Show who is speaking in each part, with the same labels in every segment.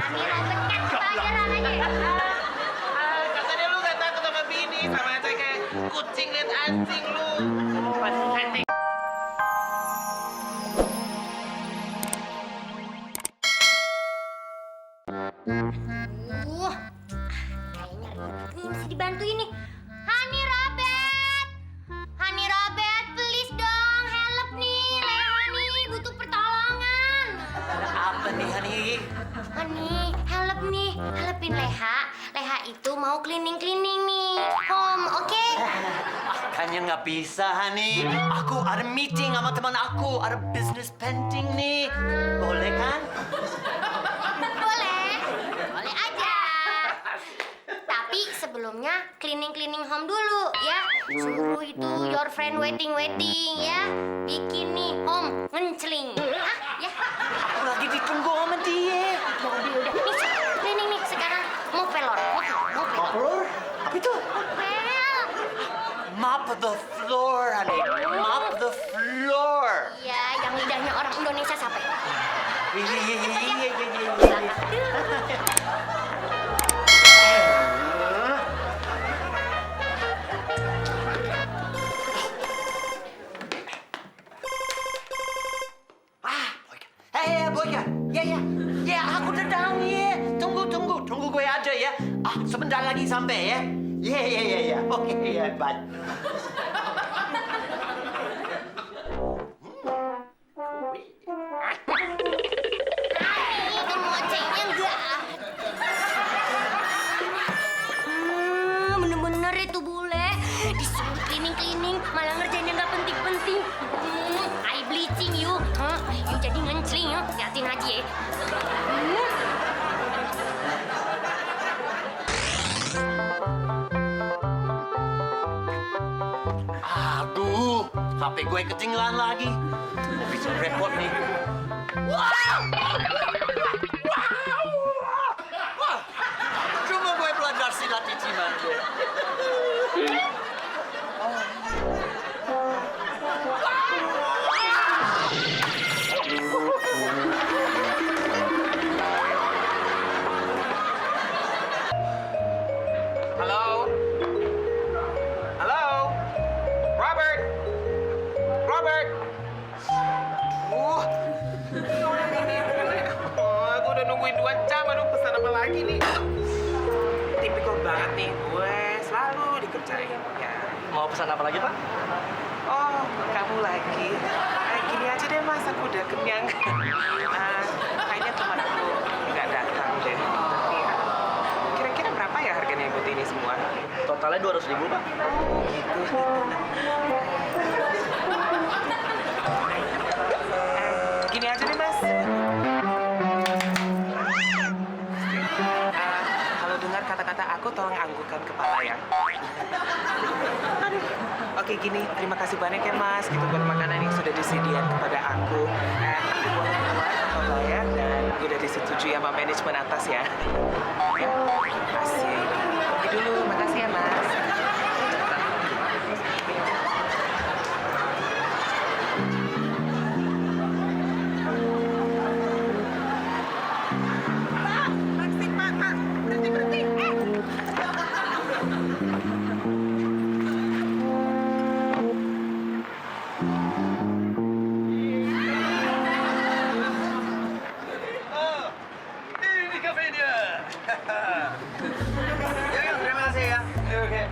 Speaker 1: Hani Robert kan pelajaran aja.
Speaker 2: Katanya lu gak takut sama bini, sama aja kayak kucing liat anjing lu. Setting.
Speaker 1: Kayaknya ini bisa dibantuin nih. Hani Robert! Hani Robert, please dong, help nih. Hani butuh pertolongan.
Speaker 2: Ada apa nih, Hani?
Speaker 1: Hani, help nih. Helpin Leha. Leha itu mau cleaning-cleaning nih. Home, oke?
Speaker 2: Kayaknya nggak bisa, Hani. Aku ada meeting sama teman aku, ada business penting nih. Boleh kan?
Speaker 1: Boleh. Boleh aja. Tapi sebelumnya cleaning-cleaning home dulu ya. Suruh itu your friend waiting ya. Bikin nih home ngencling. Hah? Ya.
Speaker 2: Aku lagi ditunggu sama dia.
Speaker 1: Mobil udah. Nih, cleaning nih sekarang. Mau pelor.
Speaker 2: Pelur? Apa itu? Mop the floor, Hani. Mop the floor.
Speaker 1: Ya, yang lidahnya orang Indonesia sampai.
Speaker 2: Iya. Boyka. Ya, aku datang ya. Tunggu gue aja ya. Sebentar lagi sampai ya. Ya. Oke, ya, bye.
Speaker 1: Ini ngocehnya enggak. Bener-bener itu bule. Disuruh cleaning, malah ngerjain yang nggak penting-penting. I bleaching you. You jadi ngencling ya. Liatin aja ya.
Speaker 2: Aduh, HP gue ketinggalan lagi. Bisa repot nih. Wow! Cuma gue belajar silat di Cimande. Halo? Robert! Aku udah nungguin 2 jam, aduh pesan apa lagi nih? Tipikal banget nih, gue selalu dikerjain. Ya.
Speaker 3: Mau pesan apa lagi, Pak?
Speaker 2: Oh, kamu lagi. Gini aja deh mas, aku udah kenyang. Kayaknya teman aku nggak datang deh. Tapi kira-kira berapa ya harganya buat ini semua?
Speaker 3: Totalnya 200.000, Pak.
Speaker 2: Gitu. Gini aja deh mas. Kalau dengar kata-kata aku, tolong anggukkan kepala ya. Aduh. Oke gini, terima kasih banyak ya mas. Gitu buat makanan yang sudah disediakan kepada aku. Aku boleh keluar atau bayar dan udah disetujui sama manajemen atas ya. Ya, terima kasih. Pergi dulu, makasih ya mas.
Speaker 3: Ini kafenya.
Speaker 2: Ya, terima kasih ya.
Speaker 3: Oke.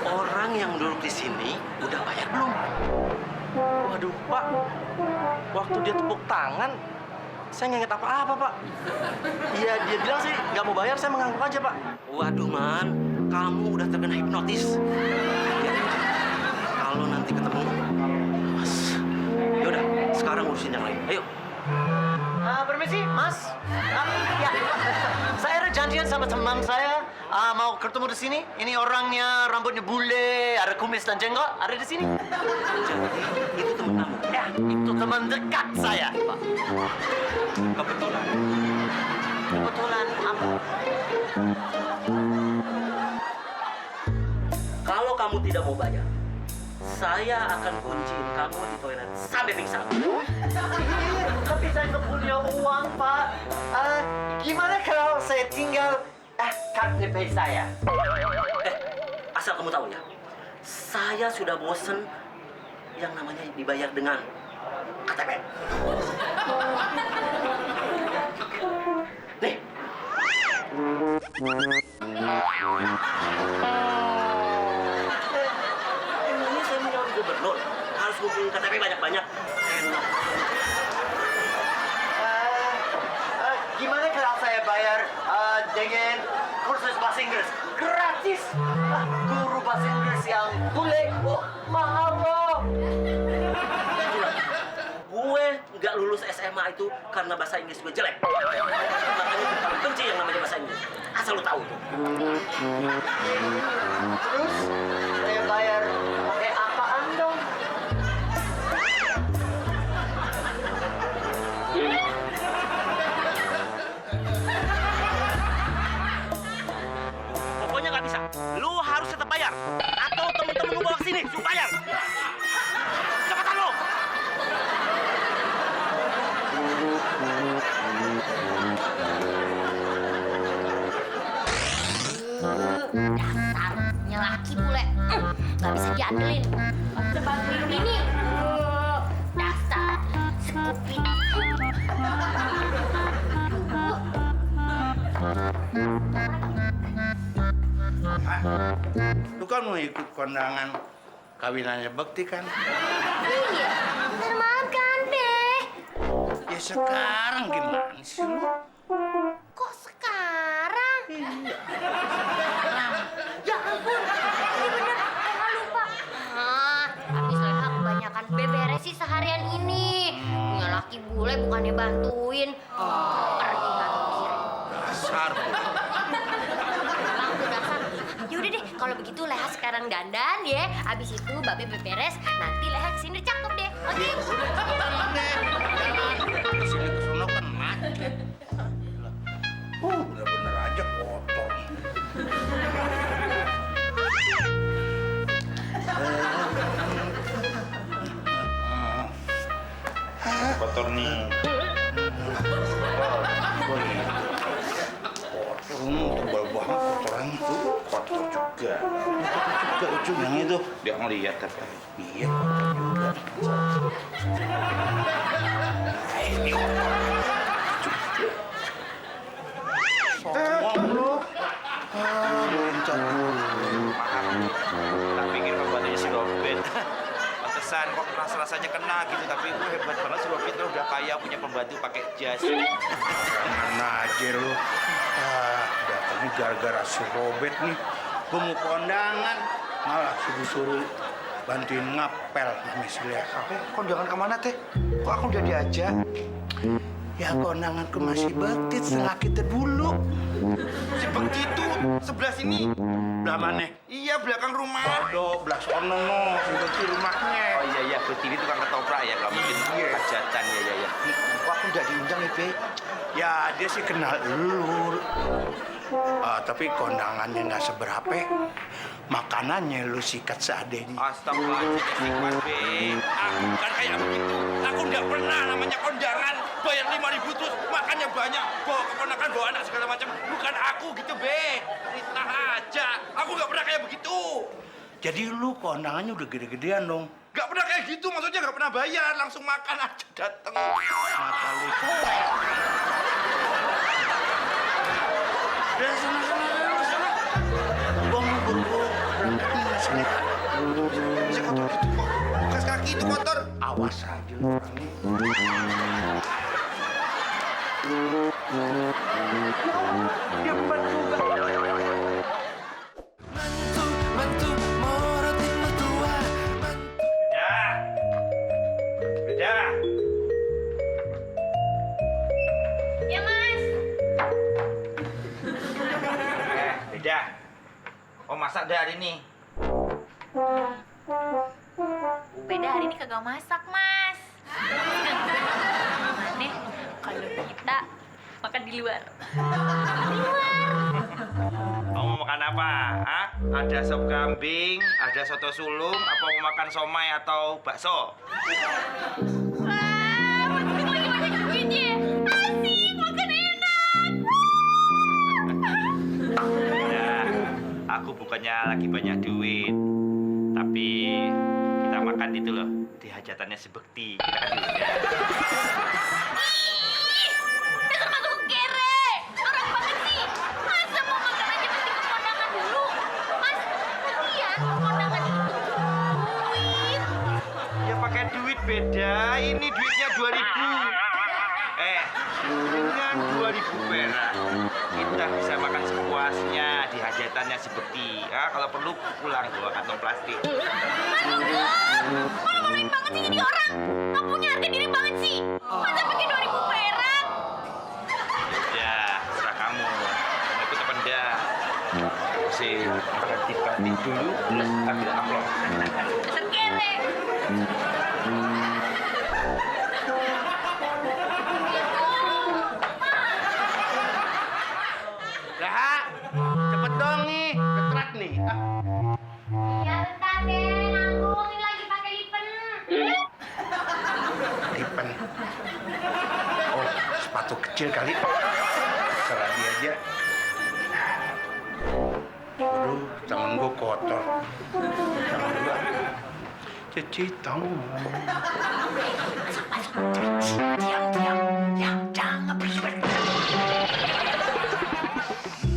Speaker 2: Orang yang duduk di sini udah bayar belum?
Speaker 3: Waduh, Pak. Waktu dia tepuk tangan, saya nggak inget apa-apa, Pak. Iya, dia bilang sih nggak mau bayar, saya mengangguk aja, Pak.
Speaker 2: Waduh man, kamu udah terkena hipnotis. Kalau nanti ketemu, mas. Yaudah, sekarang urusin yang lain. Ayo. Permisi, mas. Ya, saya ada janjian sama teman saya. Mau ketemu di sini. Ini orangnya rambutnya bule, ada kumis dan jenggot, ada di sini. Jadi itu teman kamu? Ya, itu teman dekat saya, Pak. Kebetulan.
Speaker 4: Kebetulan apa?
Speaker 3: Kalau kamu tidak mau bayar, saya akan kunciin kamu di toilet sampai pingsan.
Speaker 4: Tapi saya nggak punya uang, Pak. Gimana kalau saya tinggal KTP saya?
Speaker 3: Asal kamu tahu ya, saya sudah bosen yang namanya dibayar dengan KTP. Nih. Ini saya menjadi gubernur, harus ngumpulin KTP banyak-banyak. Enak.
Speaker 4: Gimana kalau saya bayar dengan kursus bahasa Inggris gratis? Guru bahasa Inggris yang bule, mahal loh.
Speaker 3: Gue nggak lulus SMA itu karena bahasa Inggris gue jelek. Makanya gue paling benci yang namanya bahasa Inggris. Asal lu tahu itu.
Speaker 4: Terus saya bayar pakai apaan dong?
Speaker 3: Pokoknya nggak bisa. Lu harus tetap bayar. Atau temen-temen lu bawa ke sini, suruh bayar. Cepetan lu.
Speaker 1: Dasarnya laki bule. Gak bisa diandelin. Cepat minum ini. Dasar Scoopy.
Speaker 5: Lu kan mau ikut kondangan kawinannya Bekti kan?
Speaker 1: Iya, ntar malam kan, Deh.
Speaker 5: Ya sekarang gimana sih lu?
Speaker 1: Kok sekarang? Ya ampun, ini bener, Leha lupa. Habis Leha kebanyakan beberes sih seharian ini. Punya laki bule bukannya bantuin. Pergi nggak mikirin.
Speaker 5: Dasar.
Speaker 1: Bang, dasar. Yaudah deh, kalau begitu Leha sekarang dandan ya. Abis itu Babe beberes, nanti Leha kesini cakep deh. Oke?
Speaker 5: Sini ke sono kan macet. Bener-bener aja kotor. Kotor nih. Tebal banget kotorannya. Kotor juga. Kotor juga itu yang itu. Dia ngeliat tapi. Iya kotor juga. Ini kotor. Sombong lu. Loncat.
Speaker 6: Tak pikir pembantunya si Robert. Pantesan kok rasa-rasanya kena gitu. Tapi itu hebat banget si Robert udah kaya punya pembantu pakai jas.
Speaker 5: Mana aja lu. Datangnya gara-gara si Robert nih. Gue mau kondangan. Malah suruh-suruh bantuin ngapel sama si Leha.
Speaker 6: Kondangan kemana teh? Kok aku udah diajak?
Speaker 5: Ya kondanganku masih Bekti setelah kita dulu.
Speaker 6: Si Bekti itu sebelah sini.
Speaker 5: Belah mana?
Speaker 6: Iya belakang rumah.
Speaker 5: Waduh, belah sono no. Si Bekti rumahnya.
Speaker 6: Oh iya Bekti ini tukang ketoprak ya, nggak mungkin
Speaker 5: Iya.
Speaker 6: hajatan ya. Kok aku udah diundang ya, Be?
Speaker 5: Ya dia sih kenal lu. Tapi kondangannya nggak seberapa. Makanannya lu sikat seadanya.
Speaker 6: Astagfirullahaladzim, Be. Aku bukan kayak begitu. Aku nggak pernah namanya kondangan. Bayar 5.000 terus makannya banyak. Bawa keponakan, bawa anak segala macam. Bukan aku gitu, Be. Fitnah aja. Aku nggak pernah kayak begitu.
Speaker 5: Jadi lu kondangannya udah gede-gedean dong.
Speaker 6: Nggak pernah kayak gitu, maksudnya nggak pernah bayar. Langsung makan aja dateng.
Speaker 5: Mata lu. Udah sana. Gua mau buru-buru berangkat nih nggak sini.
Speaker 6: Bisa kotor gitu kok. Bekas kaki itu kotor.
Speaker 5: Awas aja lu orangnya. Dia empat juga.
Speaker 6: Beda.
Speaker 1: Ya, Mas.
Speaker 6: Beda. Oh masak dah hari ini.
Speaker 7: Beda hari ini kagak masak, Mas. Mana kalau kita makan di di luar.
Speaker 6: Kamu mau makan apa? Hah? Ada sop kambing, ada soto sulung, apa mau makan somai atau bakso?
Speaker 7: Wah, masih lagi banyak duitnya. Asik, makan enak.
Speaker 6: Ya, aku bukannya lagi banyak duit, tapi kita makan itu loh di hajatannya si Bekti. Kita kan dulu ya.
Speaker 7: Ih, dasar masuk kere. Orang banget sih. Masa mau makan aja mesti ke kondangan dulu? Mas, kasihan kondangan itu duit.
Speaker 6: Ya pakai duit beda. Ini duitnya 2.000. Dengan 2.000 perak kita bisa makan sepuasnya di hajatannya si Bekti. Ya, kalau perlu pulang bawa kantong plastik.
Speaker 7: Malu-maluin banget sih jadi orang. Nggak punya harga diri banget sih. Masa pakai 2.000 perak?
Speaker 6: Ya, serah kamu. Mau ikut apa enggak? Si batik dulu, terus ambil amplop.
Speaker 7: Dasar kere.
Speaker 5: Lah, cepet dong nih, ketrat nih.
Speaker 1: Iya bentar deh, nanggung ini lagi pakai lipen.
Speaker 5: Lipen. Oh, sepatu kecil kali. Salah dia aja. Aduh, tangan gua kotor. Tangan gua. Cuci tangan.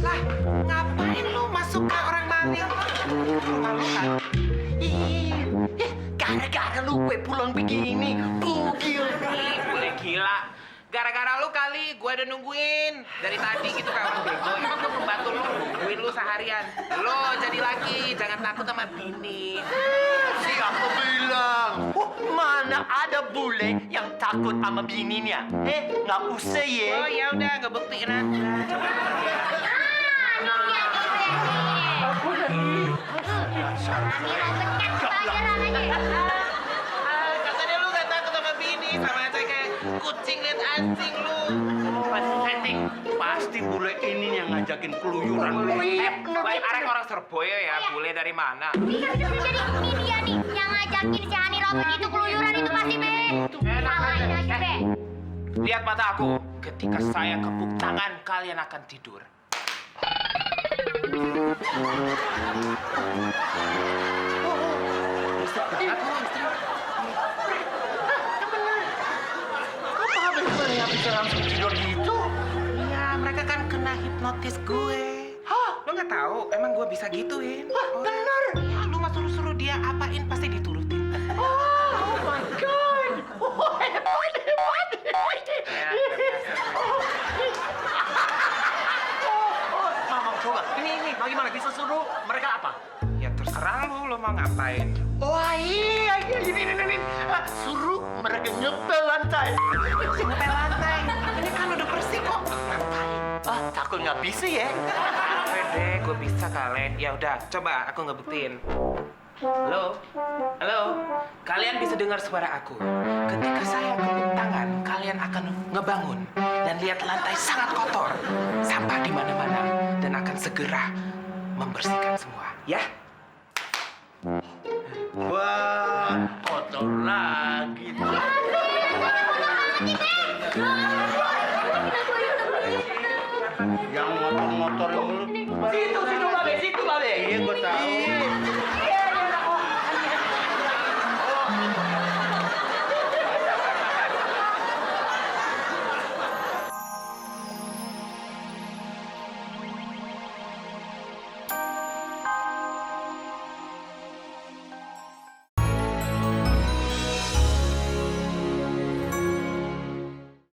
Speaker 2: Lah, ngapain lu masuk ke orang maling? Malu kan?
Speaker 4: Gara-gara lu gue pulang begini, bugil.
Speaker 2: Boleh gila. Gara-gara lu kali, gue udah nungguin. Dari tadi gitu kayak orang bego. Emang gue pembantu lu nungguin lu seharian. Lo jadi laki, jangan takut sama bini.
Speaker 4: Siapa bilang? Mana ada bule yang takut sama bininya? Nggak usah ya.
Speaker 2: Oh ya udah, nggak buktiin aja. Coba. Katanya lu gak takut sama bini, sama aja kayak kucing liat anjing lu.
Speaker 5: Setting. Pasti bule ini yang ngajakin keluyuran.
Speaker 2: Baik arek orang Surabaya ya, bule dari mana?
Speaker 1: Bisa jadi ini dia nih yang ngajakin si Hani Robin itu keluyuran itu pasti be. Salahin aja be.
Speaker 2: Lihat mata aku, ketika saya kepuk tangan, kalian akan tidur.
Speaker 4: Bisa langsung tidur gitu?
Speaker 2: Iya, mereka kan kena hipnotis gue. Hah? Lo nggak tahu? Emang gue bisa gituin?
Speaker 4: Bener.
Speaker 2: Ya, lu mah suruh-suruh dia apain pasti diturutin.
Speaker 4: Oh my god. Hebat.
Speaker 2: Ya,
Speaker 4: Mama coba. Ini bagaimana bisa suruh mereka apa?
Speaker 2: ya terserah lu mau ngapain.
Speaker 4: Wah iya ini. Suruh mereka ngepel lantai.
Speaker 2: Ngepel lantai. Ini kan udah bersih kok. Ngapain?
Speaker 4: Takut nggak bisa ya?
Speaker 2: Deh, gue bisa kali. Ya udah, coba aku ngebuktiin. Halo, halo. Kalian bisa dengar suara aku. Ketika saya kepuk tangan, kalian akan ngebangun dan lihat lantai sangat kotor, sampah di mana-mana, dan akan segera membersihkan semua. Ya?
Speaker 5: Wah, kotor lagi. Yang motor-motor yang lu.
Speaker 4: Situ babe.
Speaker 5: Iya, gua tahu.